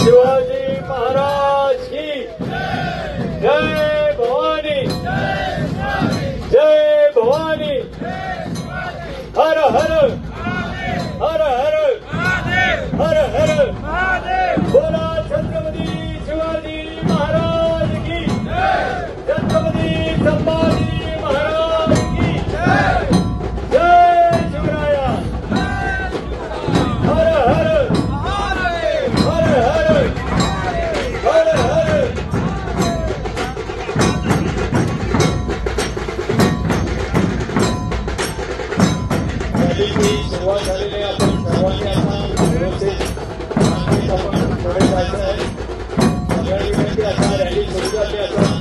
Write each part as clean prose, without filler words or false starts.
शिवाजी महाराज की जय। भवानी जय भवानी। हर हर हर हर हर हर। बोला छत्रपती शिवाजी महाराज की, छत्रपती संभाजी महाराज की जय। शिवराया। हर हर हर हर हर हर। रॅलीची सुरुवात झालेली आहे। आपण सर्वांनी आता व्यवस्थित आपण पुढे जायचं आहे। सगळ्यांनी विनंती, आता रॅली सुरू झाली। आता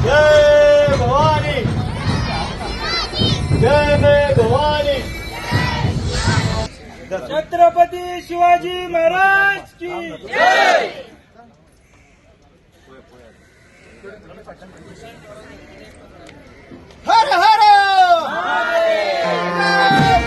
जय भवानी, जय भवानी। छत्रपती शिवाजी महाराज की जय। हर हर भवानी। जय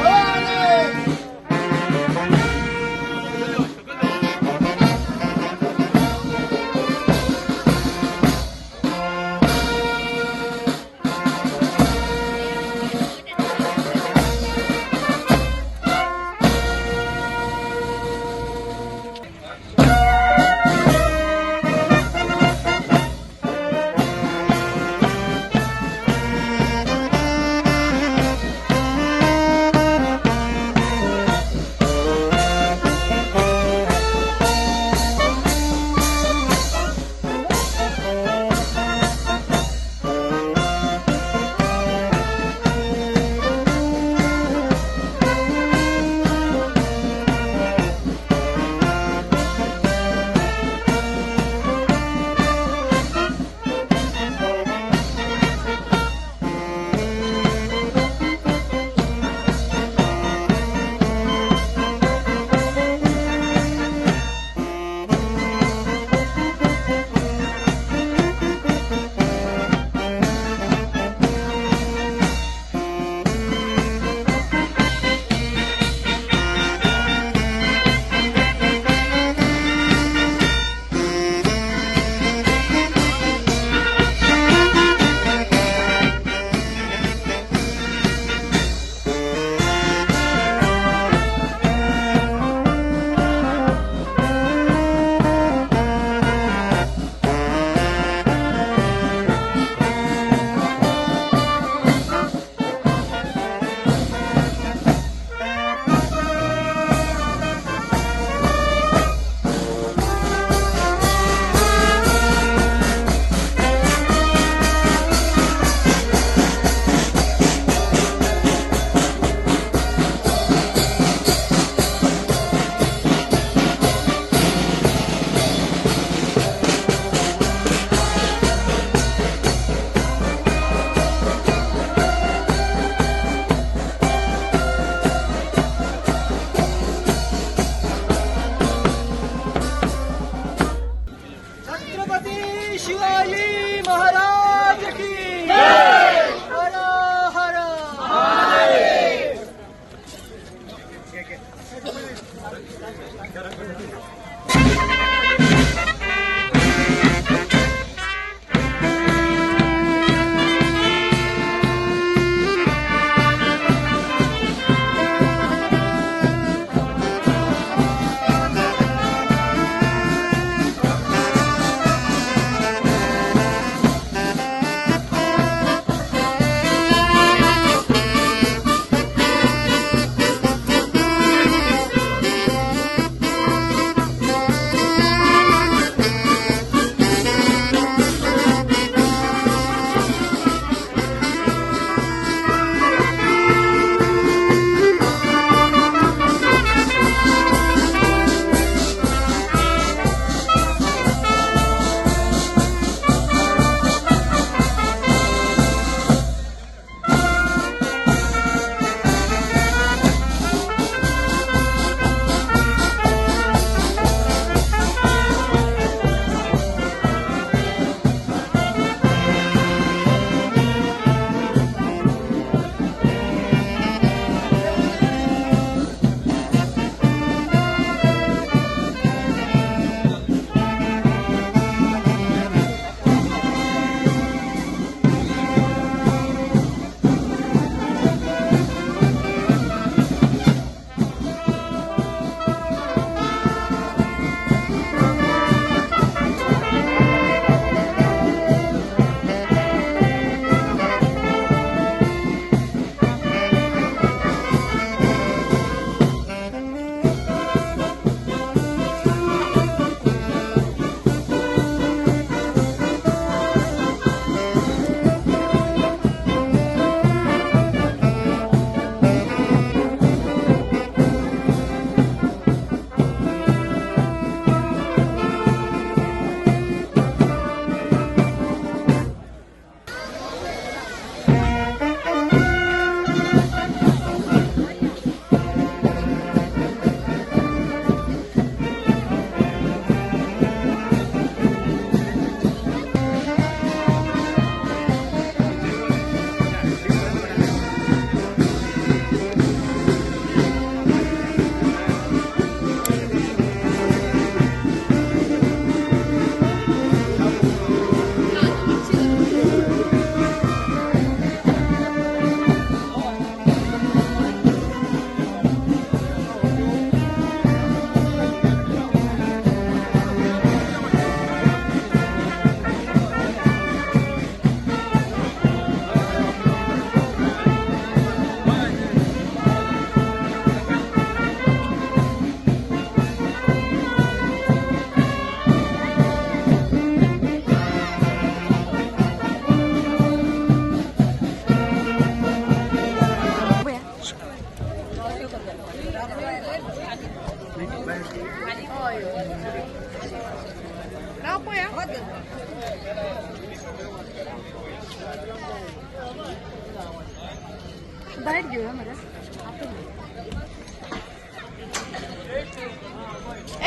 बायट घेऊया मरे.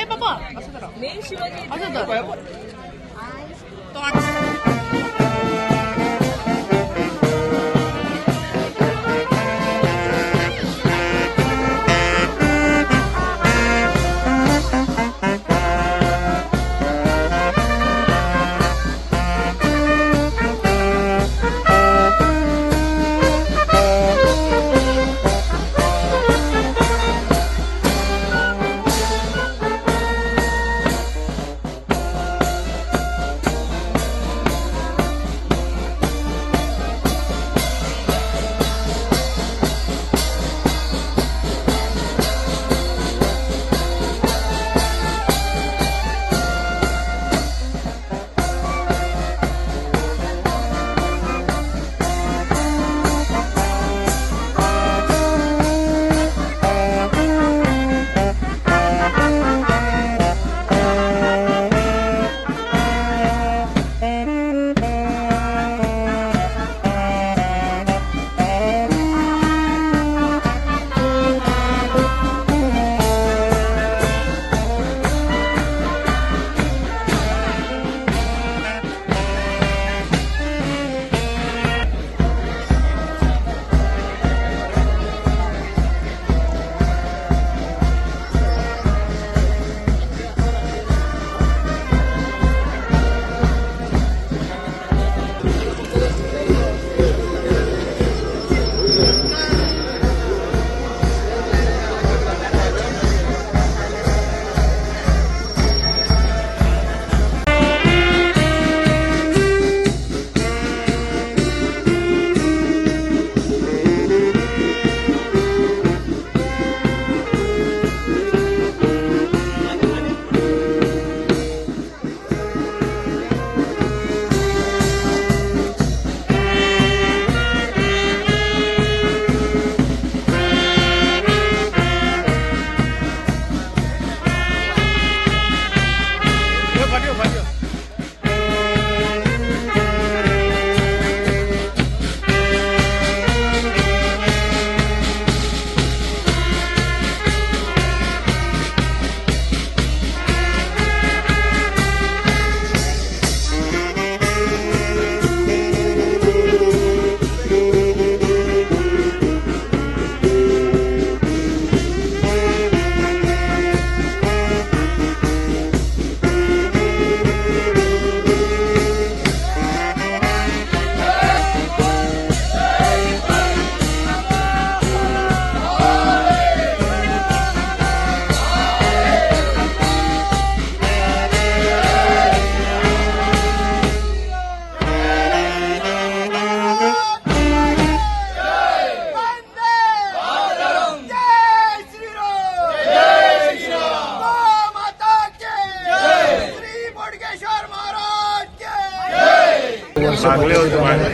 ए बाबा असं करा, असं धर. तो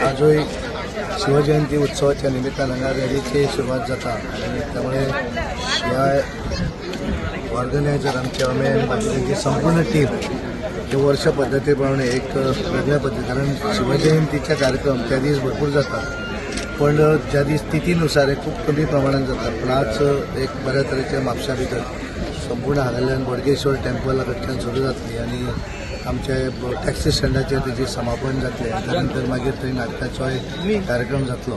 आजूय शिवजयंती उत्सवाच्या निमित्तान हांगा रॅलीची सुरवात जाता आनी त्यामुळे ह्या ऑर्गनायझर आमचे अमेन बाकी संपूर्ण टीम हे वर्ष पद्दती प्रमाणे एक वेगळ्या पद्दती, कारण शिवजयंतीचे कार्यक्रम त्या दीस भरपूर जाता पण ज्या दीस तिथीनुसार हे खूब कमी प्रमाणात जाता. पण आज एक बऱ्या तरेचे म्हापशा भितर संपूर्ण हांगाल्यान बोडगेश्वर टेम्पला कडच्यान सुरू जातली आनी आमचे टॅक्सी स्टँडाचेर तेजी समापन जातलें. त्यानंतर मागीर थंय नाटकाचोय कार्यक्रम जातलो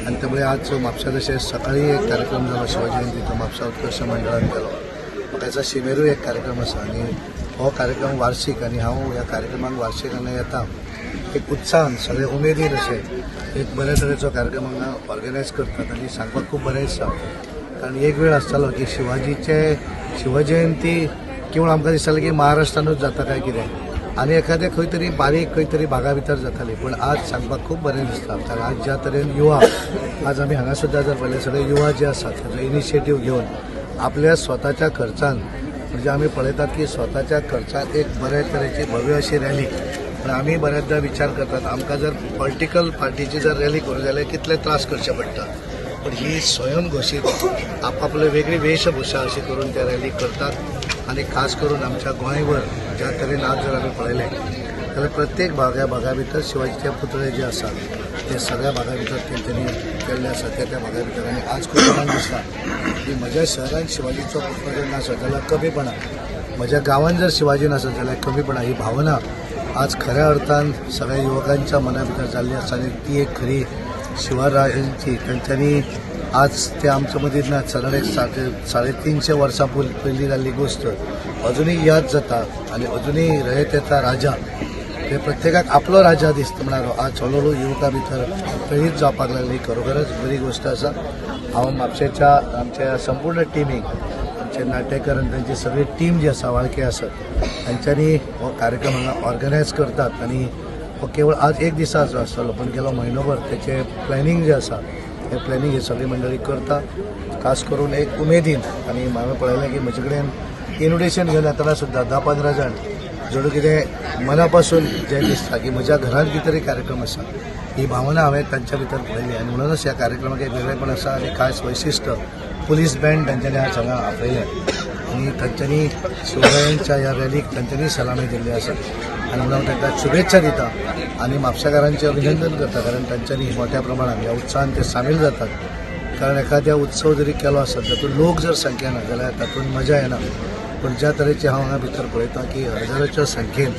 आनी त्यामुळे आज म्हापशा तशें सकाळी एक कार्यक्रम जालो शिवजयंतीचो म्हापसा उत्कर्ष मंडळान केलो. म्हाका शिमेरूय एक कार्यक्रम आसा आनी हो कार्यक्रम वार्षिक आनी हांव ह्या कार्यक्रमाक वार्षिक हांगा येता एक उत्साहान सगळे उमेदीन अशें एक बऱ्या तरेचो कार्यक्रम हांगा ऑर्गनायज करतात आनी सांगपाक खूब बरें दिसता. कारण एक वेळ आसतालो की शिवाजीचे शिवजयंती केवळ आमकां दिसतालें की महाराष्ट्रानूच जाता काय कितें आनी एखादें खंय तरी बारीक खंय तरी भागा भितर जाताली, पण आज सांगपाक खूब बरें दिसता. कारण आज ज्या तरेन युवा आज आमी हांगा सुद्दां जर पळयलें सगळे युवा जे आसात ताचो इनिशिएटीव घेवन आपल्या स्वताच्या खर्चान, म्हणजे आमी पळयतात की स्वताच्या खर्चान एक बऱ्या तरेची भव्य अशी रॅली. पण आमी बऱ्याचदा विचार करतात आमकां जर पॉलिटिकल पार्टीची जर रॅली करूं जाल्यार कितले त्रास करचे पडटा, पण ही स्वयंघोशीत आपापले वेगळी वेशभूषा अशी करून त्या रॅली करतात. आनी खास करून आमच्या गोंयभर ज्या तरेन आज जर आमी पळयलें जाल्यार प्रत्येक भागा भागा भितर शिवाजीचे पुतळे जे आसात ते सगळ्या भागा भितर तेंच्यांनी केल्ले आसा त्या त्या भागा भितर. आनी आज खूब जाणांक दिसता की म्हज्या शहरान शिवाजीचो पुतळो जर नासत जाल्यार कमीपणा, म्हज्या गांवान जर शिवाजी नासत जाल्यार कमीपणा, ही भावना आज खऱ्या अर्थान सगळ्या युवकांच्या मना भितर जाल्ली आसा. आनी ती एक खरी शिवरायांची तेंच्यांनी आज ते आमच्या मदीं ना, सादारण एक 350 वर्सां पयलीं जाल्ली गोश्ट अजुनूय याद जाता आनी अजुनूय रयत येता राजा हे प्रत्येकाक आपलो राजा दिसता म्हळ्यार आज हळू हळू युवकां भितर प्रेरीत जावपाक लागली. खरोखरच बरी गोश्ट आसा. हांव म्हापशेच्या आमच्या संपूर्ण टिमीक, आमचे नाटेकर आनी तांची सगळी टीम जी आसा वाळके आसत तांच्यांनी हो कार्यक्रम हांगा ऑर्गनायज करतात. आनी हो केवळ आज एक दिसाचो आसतलो पण गेलो म्हयनोभर तेचें प्लॅनिंग जें आसा हें प्लॅनिंग ही सगळी मंडळी करता, खास करून एक उमेदीन. आनी हांवें पळयलें की म्हजे कडेन इन्विटेशन घेवन येतना सुद्दां 10-15 जाण जणू कितें मना पासून जें दिसता की म्हज्या घरांत कितें तरी कार्यक्रम आसा ही भावना हांवें तांच्या भितर पळयली. आनी म्हणूनच ह्या कार्यक्रमाक एक वेगळेपण आसा. आनी खास वैशिश्ट पुलीस बँड तांच्यांनी आज हांगा आपयलें आनी तांच्यांनी शिवरायांच्या ह्या रॅलीक तांच्यांनी सलामी दिल्ली आसा. आनी म्हणून हांव तांकां शुभेच्छा दिता आनी म्हापशेकारांचें अभिनंदन करता, कारण तांच्यांनी मोठ्या प्रमाणात ह्या उत्सवान ते सामील जातात. कारण एखाद्या उत्सव जरी केलो आसत तातूंत लोक जर संख्या ना जाल्यार तातूंत मजा येना, पूण ज्या तरेचे हांव हांगा भितर पळयता की हजाराच्या संख्येन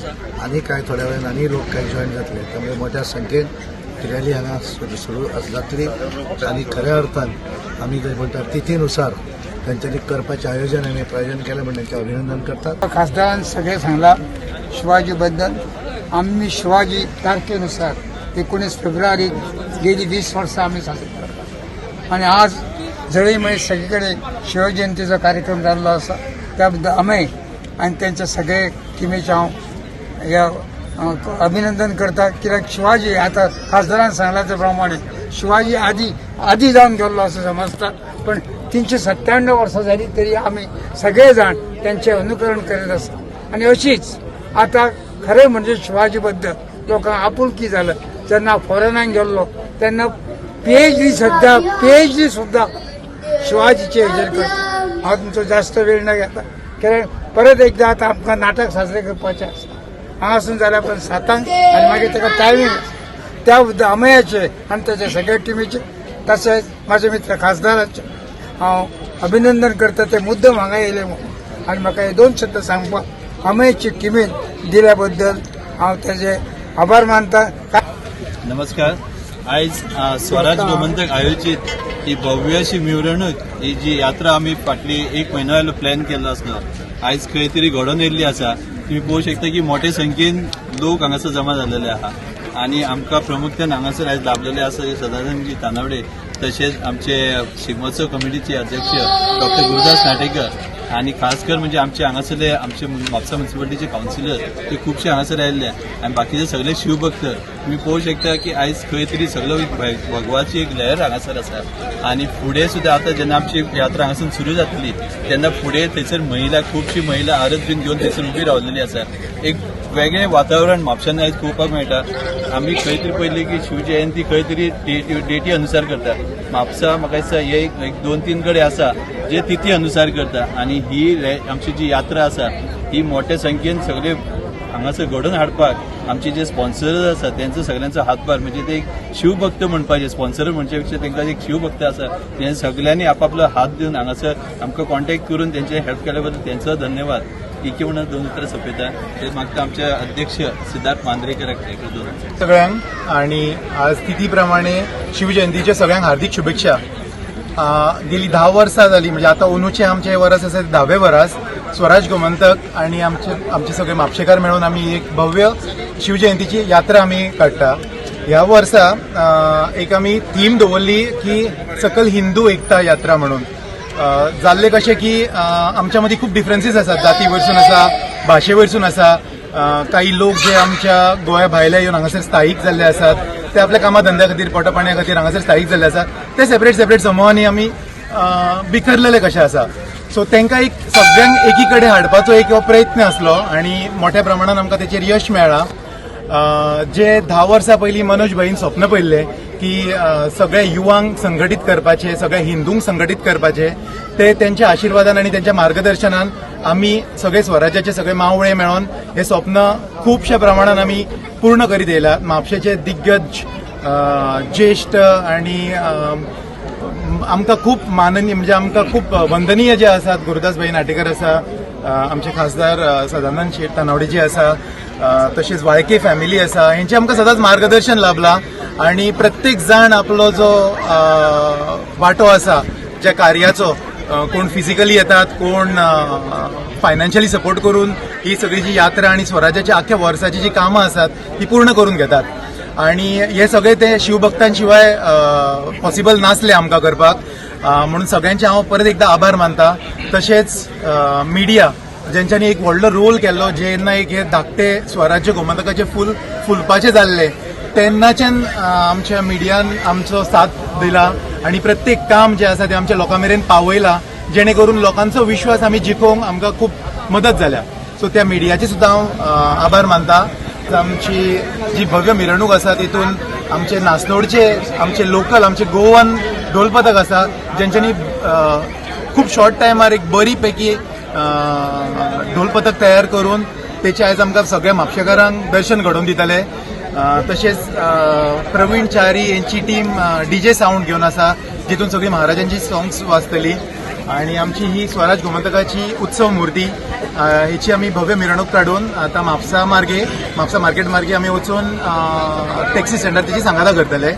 आनी कांय थोड्या वेळान आनी लोक कांय जॉयन जातले, त्यामुळे मोठ्या संख्येन रॅली हांगा सुरू जातली. आनी खऱ्या अर्थान आमी जर म्हणटा तिथीनुसार तांच्यांनी करपाचें आयोजन आनी प्रायोजन केलें म्हण तांचें अभिनंदन करतात. खासदारान सगळें सांगलां शिवाजी बद्दल. आमी शिवाजी तारखेनुसार 19 फेब्रुवारी गेली 20 वर्सां आमी साजरी करतात आनी आज जळीमळी सगळीकडे शिवजयंतीचो कार्यक्रम जाल्लो आसा. त्याबद्दल अमेय आनी त्यांच्या सगळे टिमीचे हांव ह्या अभिनंदन करता. कित्याक शिवाजी आतां खासदारान सांगला त्या प्रमाणे शिवाजी आदी आदी जावन गेल्लो असं समजता, पण 397 वर्सां जाली तरी आमी सगळे जाण त्यांचे अनुकरण करीत आसा. आनी अशीच आतां खरें म्हणजे शिवाजी बद्दल लोकांक आपुलकी जालं. जेन्ना फॉरेनाक गेल्लो तेन्ना PhD सुद्दां शिवाजीचे हेजेर करता. हांव तुमचो जास्त वेळ न घेता, कारण परत एकदा आतां आमकां नाटक साजरें करपाचें आसा. हांगासून जाल्यार पण 7 आनी मागीर ताका टायमींग आसा. त्या बद्दल अमयाचे आनी ताच्या सगळ्या टिमीचे तशेंच म्हाजे मित्र खासदाराचे हांव अभिनंदन करता. ते मुद्दम हांगा येयले म्हणून आनी म्हाका हे 2 शब्द सांगपाक अमयाची टिमीन दिल्या बद्दल हांव ताजे आभार मानता. नमस्कार. आयज स्वराज गोमंतक आयोजीत ही भव्य अशी मिरवणूक ही जी यात्रा आमी फाटली एक म्हयनो जालो प्लॅन केल्लो आसलो आयज खंय तरी घडोवन येयल्ली आसा. तुमी पळोवंक शकता की मोठे संख्येन लोक हांगासर जमा जाल्लेले आहा आनी आमकां प्रमुख्यान हांगासर आयज लाभलेले आसा सदानंदजी तानावडे, तशेंच आमचे शिगमोत्सव कमिटीचे अध्यक्ष डॉक्टर गुरुदास नाटेकर आनी खास कर म्हणजे आमचे हांगासरले आमचे म्हापसा म्युनिसिपालिटीचे कावन्सिलर ते खुबशे हांगासर आयिल्ले आनी बाकीचे सगळे शिवभक्त. तुमी पळोवंक शकता की आयज खंय तरी सगळो भगवाची एक लहर हांगासर आसा आनी फुडें सुद्दां आतां जेन्ना आमची यात्रा हांगासून सुरू जातली तेन्ना फुडें थंयसर महिला खुबशी महिला आरत बीन घेवन थंयसर उबी रावलेली आसा. एक वेगळें वातावरण म्हापशान आयज पळोवपाक मेळटा. आमी खंय तरी पळयलें की शिवजयंती खंय तरी डेटी अनुसार करता. म्हापसा म्हाका दिसता हे एक 2-3 कडेन आसा जे तिथी अनुसार करता आनी ही आमची जी यात्रा आसा ही मोठ्या संख्येन सगळे हांगासर घडोवन हाडपाक आमचे जे स्पॉन्सर्स आसा तेंचो सगळ्यांचो हातभार, म्हणजे ते एक शिवभक्त म्हणपाचे, स्पॉन्सर म्हणचे पेक्षा तेंकां एक शिवभक्त आसा ते सगळ्यांनी आपापलो हात दिवन हांगासर आमकां कॉन्टेक्ट करून तेंचे हेल्प केल्या बद्दल तेंचो धन्यवाद. इतके म्हणून 2 उतरां सोंपयता. ते म्हाका आमचे अध्यक्ष सिद्धार्थ मांद्रेकर दोन सगळ्यांक आणि आज तिथी प्रमाणे शिवजयंतीच्या सगळ्यांक हार्दिक शुभेच्छा. गेली 10 वर्सां जाली, म्हणजे आतां अंदूचें आमचें वरस आसा 10वें वरस. स्वराज गोमंतक आनी आमचे सगळे म्हापशेकार मेळून आमी एक भव्य शिवजयंतीची यात्रा आमी काडटा. ह्या वर्सा एक आमी थीम दवरली की सकल हिंदू एकता यात्रा म्हणून. जाल्लें कशें की आमच्या मदीं खूब डिफरन्सीस आसात, जाती वयरसून आसा, भाशे वयरसून आसा. काही लोक जे आमच्या गोंया भायले येवन हांगासर स्थायीक जाल्ले आसात ते आपल्या कामा धंद्या खातीर, पोटा पाण्या खातीर हांगासर स्थायीक जाल्ले आसात. ते सेपरेट सेपरेट समूहांनी आमी बिखरलेले कशे आसा. सो तांकां एक सगळ्यांक एकी कडेन हाडपाचो एक हो प्रयत्न आसलो आनी मोठ्या प्रमाणान आमकां तेचेर यश मेळ्ळां. जे 10 वर्सां पयलीं मनोज भाईन स्वप्न पळयल्लें की सगळ्या युवांक संघटीत करपाचे, सगळ्या हिंदूंक संघटीत करपाचे, ते त्यांच्या आशिर्वादान आनी त्यांच्या मार्गदर्शनान आमी सगळे स्वराज्याचे सगळे मावळे मेळोन हे स्वप्न खुबश्या प्रमाणान आमी पूर्ण करीत येयला. म्हापशेचे दिग्गज ज्येश्ठ आनी आमकां खूब माननीय, म्हणजे आमकां खूब वंदनीय जे आसात, गुरुदास भाई नाटेकर आसा, आमचे खासदार सदानंद शेट तानावडे आसा, तशेंच वाळके फॅमिली आसा, हेंचें आमकां सदांच मार्गदर्शन लाभलां. आनी प्रत्येक जाण आपलो जो वांटो आसा ज्या कार्याचो, कोण फिजिकली येतात, कोण फायनान्शियली सपोर्ट करून ही सगळी जी यात्रा आनी स्वराज्याच्या आख्या वर्साची जी कामां आसात ती पूर्ण करून घेतात. आणि हे सगळे ते शिवभक्तांशिवाय पॉसिबल नासले आमकां करपाक, म्हणून सगळ्यांचे हांव परत एकदा आभार मानता. तशेंच मिडिया, जेंच्यांनी एक व्हडलो रोल केल्लो, जेन्ना एक हे धाकटे स्वराज्य गोमंतकाचे फूल फुलपाचे जाल्ले तेन्नाच्यान आमच्या मिडियान आमचो साथ दिला आणि प्रत्येक काम जें आसा तें आमच्या लोकां मेरेन पावयलां, जेणे करून लोकांचो विश्वास आमी जिखोवंक आमकां खूब मदत जाल्या. सो त्या मिडियाचे सुद्दां हांव आभार मानता. आमची जी भव्य मिरवणूक आसा तितून आमचे नासनोडचे, आमचे लोकल, आमचे गोवन ढोल पथक आसा, जेंच्यांनी खूब शॉर्ट टायमार एक बरी पैकी ढोल पथक तयार करून तेचे आयज आमकां सगळ्या म्हापशेकारांक दर्शन घडोवन दितले. तशेंच प्रवीण च्यारी यांची टीम डीजे साऊंड घेवन आसा, जितून सगळी महाराजांची सॉंग्स वाजतली. आणि आमची ही स्वराज गोमंतकाची उत्सव मूर्ती हेची आमी भव्य मिरवणूक काडून आतां म्हापसा मार्गे, म्हापसा मार्केट मार्गे आमी वचून टॅक्सी स्टँडार तेची सांगाता करतले.